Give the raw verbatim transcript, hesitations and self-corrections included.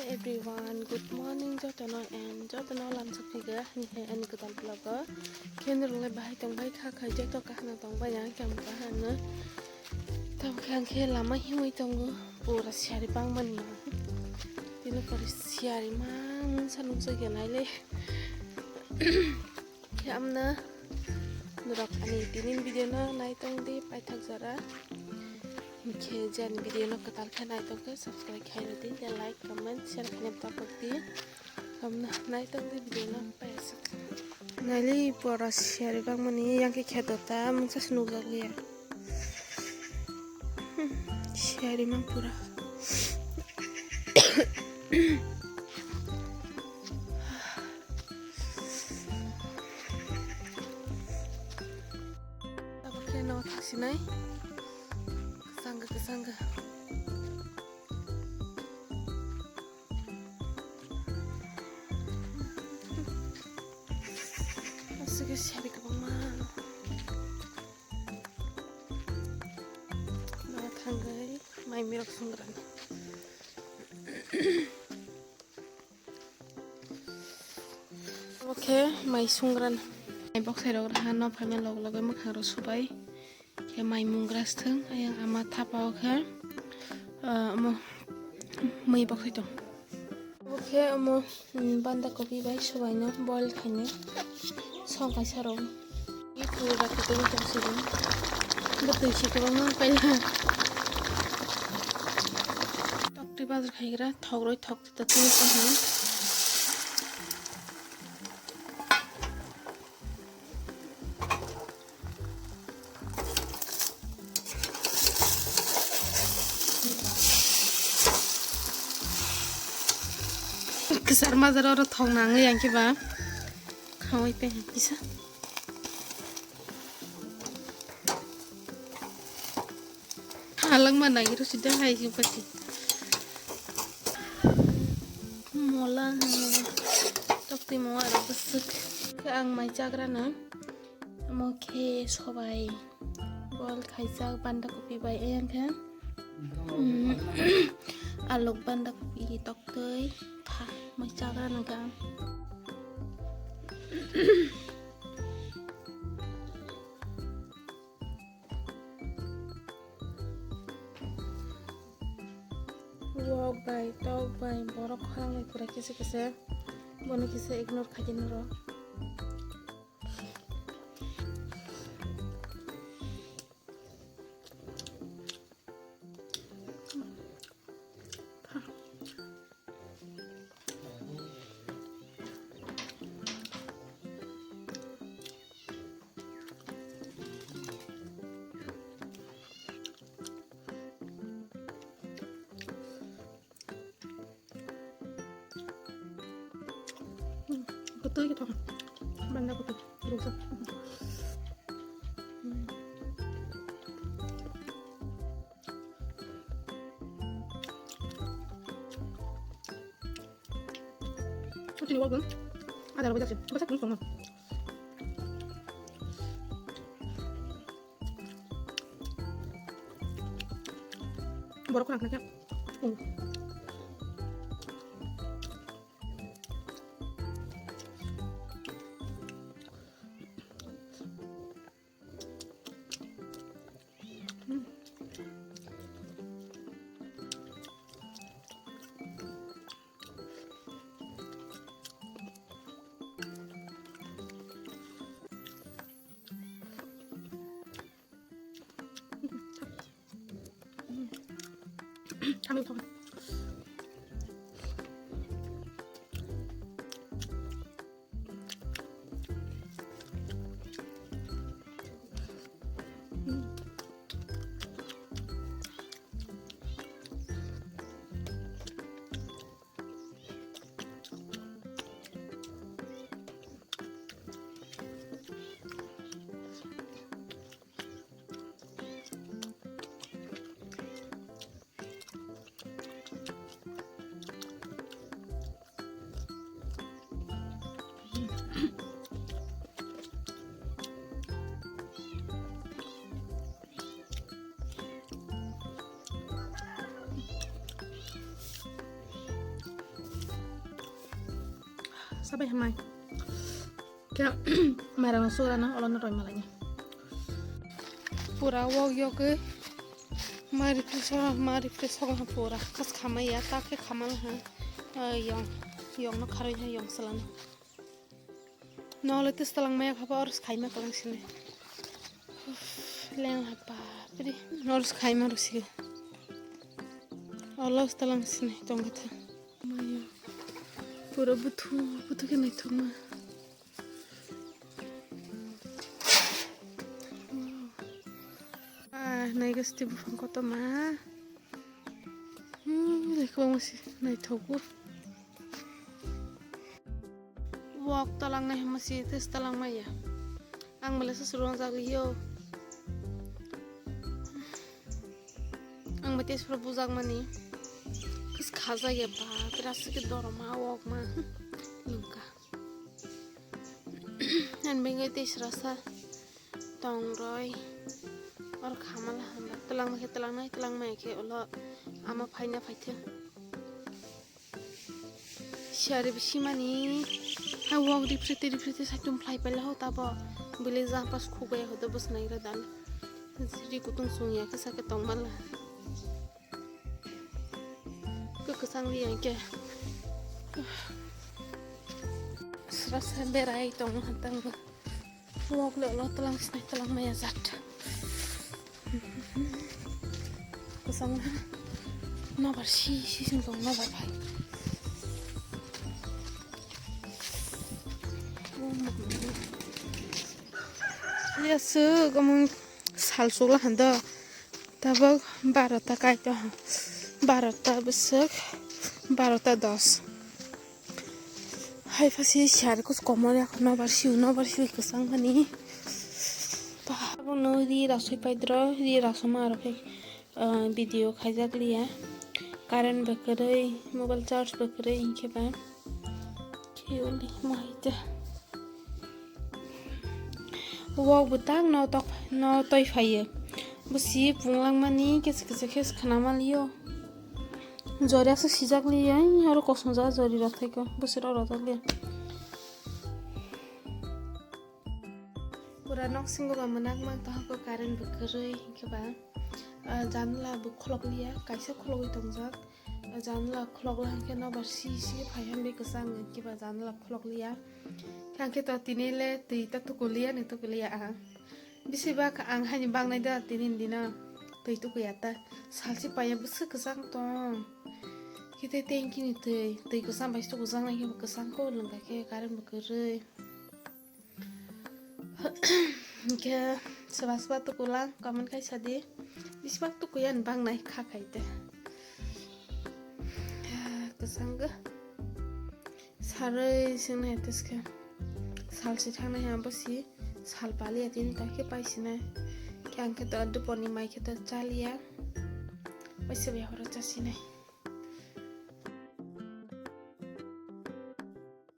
Everyone, good morning jotono and jotono lamsa phiga ani hai ani kwtal vlog o. Khe norok le bahai tong bai kha khai joto kaham tong bai ang khe ang kaham no. Tamo khe ang khe lama himwi tongo pura siyari bangmani ma. Tini pura siyari mang sa nungsa gya nai le. Khe amna norok ani tini video no nai tong di paithak jora. Khe je ani video no kwtal khe nai tong khe subscribe khai rw di, tei like, comment, share khaina tapok di. Hamna nai tong di video no paisuk. Naili pura siyari bangmani yang khe kheto ta mungsa se nukjak liya. Hmm, siyari mang pura. Tabuk khe no thaksinai. Kwchangga, kwchangga. Aswk khe siyari kwbangma. No thangwi mai mirok swngrani. Obo khe mai swngrani. Mai boksairok raha no phaima log logwi mwkhangrok subai. Khe mai mungra sthwng, ayang ama thapa o khe, ah, omo mui bokhai tong. Obo khe omo, mm, banda kopi bai subaino boil khainai song kaisa rw. I pura khe twi tong sidi. Bo twi se kwbangma paila. Tok twi bazar khaigra, thok rwi thok twi tong sidi. Kwchar majra oro thok nangwi ang khe ba khaui pe kisa. Halangma nai rw sida hai sing pati. Mola, hmm, tokti mo aro bwswk. Khe ang mai chagra na. Omo khe sobai bol khaijak banda kopi bai, ayang khe, hmm, alok banda kopi toktwi tha mai chagra na khe ang. Wok bai, tok bai, borok khorang bai pura kisa kisa. Bono kisa ignore khaidi norok. Kutui khe thok. Banda kutui. Ruksa. Kutui ni wabun. Ada lo bajak sih. Bajak pun sama. Borok khorang khna khe. Sabai hamai. Kya mara no sura na olo no roi malanya. Pura wok yoke. Mari pisa mari pisa ha pura. Kas khamai ya ta ke khamal ha. Yong yong no kharoi ha yong salano. No le tis talang maya khaba or khaima kalang sini. Leng ha pa pri. Or khaima rusi. Olo talang sini tong kata. Mayo. Pura buthu buthu ke naithok ma. Ah, naiga siti buphang kotor ma. Hmm, naikhe omo se naithogo. Wok talang nai hwnma se, tei se talang maya. Ang belai se swrwng jagwi yo. Ang bai tei soro bujak mani. Kis khajak ya ba, pura se ke doroma wok ma. Nungka. Ang bengwi tei srasa tong roi. Or khamala hamba. Talang ma khe talang nai, talang maya khe ulo ama phaina phaithwng. Siyari bisimani ha wok riphrete riphrete saitum phlai paila ho tabo. Bwle jang pas khugaya hodo bwsnai ra dan. Ri kutung sung ya khe sake tong mala. Kwkwsang ri yang khe. Sra sa berai tong hatang bo. Wok le lo talang sinai talang maya jat. Kwsang ha. Nobar si si sing tong nobar bai. Yasu gomung sal sugla hando. Tabok barota kaito ha. Barota bwswk. Barota dos. Hai pha si siyar kus komor ya nobar siu nobar siu kwsang hani. Tabok no ri rasoi paidro ri rasoma aro khe, ah, video khaijak liya. Current bo kwrwi, mobile charge bo kwrwi hinkhe ba. Khiuli mo hai te. Wok bwtang no tok no toi phaio. Bo si pung langmani kisa kisa khe khna maliyo. Jori aswk sijak liya, aro kosong jaga jori rok thaiko, bwswk rok rojak liya. Pura nok singo ba mwnakma, tohoko current bo kwrwi, hinkhe ba, ah, janala bo kholok liya, kaisa khologwi tongjak. Ah, janala kholok la hinkhe nobar si si phai hambi kwchang, hinkhe ba janala kholok liya. Hinkhe to tini le twi ta tuku liya ni tuku liya, ah. Bisi bak ang haini bak nai da tini ni dino twi tukuya ta. Salchi paiya bwswk kwchang tong. Khe tei tanki ni twi, twi kwchang bai se tukujaknai khe bo kwchang khe lwng kha khe current bo kwrwi. Hinkhe swba swba tukulang comment khai sadi. Bisi bak tukuya ni bak nai kha khai te. Kwchang go. Sarwi swngnai teskhe. Sal si thangnai ha bo si sal paliya tini ta khe paisinai. Khe ang khe to duponi mai khe to chaliya. Paisa bai horo chasinai.